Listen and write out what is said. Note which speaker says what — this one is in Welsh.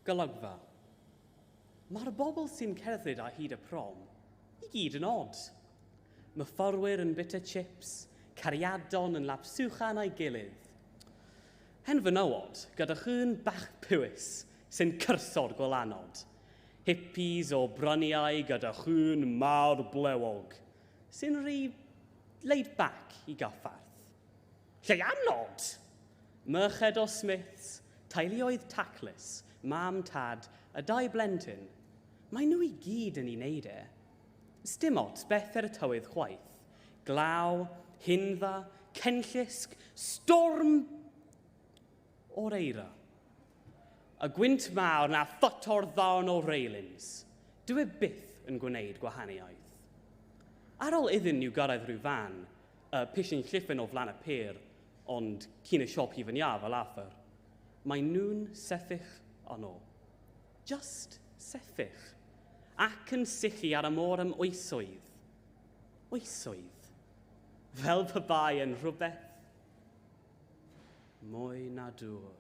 Speaker 1: Golygfa. Mae'r bobl sy'n cerdded ar hyd y prom i gyd yn od. Myfyrwyr yn bita chips, cariadon yn lapsuchan â'i gilydd. Hen fenywod gyda chŵn bach pwys sy'n cyrso'r gwylanod. Hippies o bryniau gyda chŵn mawr blewog sy'n rhy laid back i gyffarth. Lleianod! Merched o Smiths, teuluoedd taclus, mam, tad, a dau blentyn. Mae nhw i gyd yn ei wneud e. Sdim ots beth ar y tywydd chwaith. Glaw, hindda, cenllysg, storm o'r eira. Y gwynt mawr na photo'r ddarn o railings. Dyw e byth yn gwneud gwahaniaeth. Ar ôl iddyn nhw gyrraedd rhyw fan, y pishyn lliffyn o flaen y pier, ond cyn y siop hufen iâ fel arfer, mae nhw'n sefyll yno. Just sefyll. Ac yn syllu ar y môr am oesoedd. Oesoedd. Fel pe bai yn rhywbeth mwy na dŵr.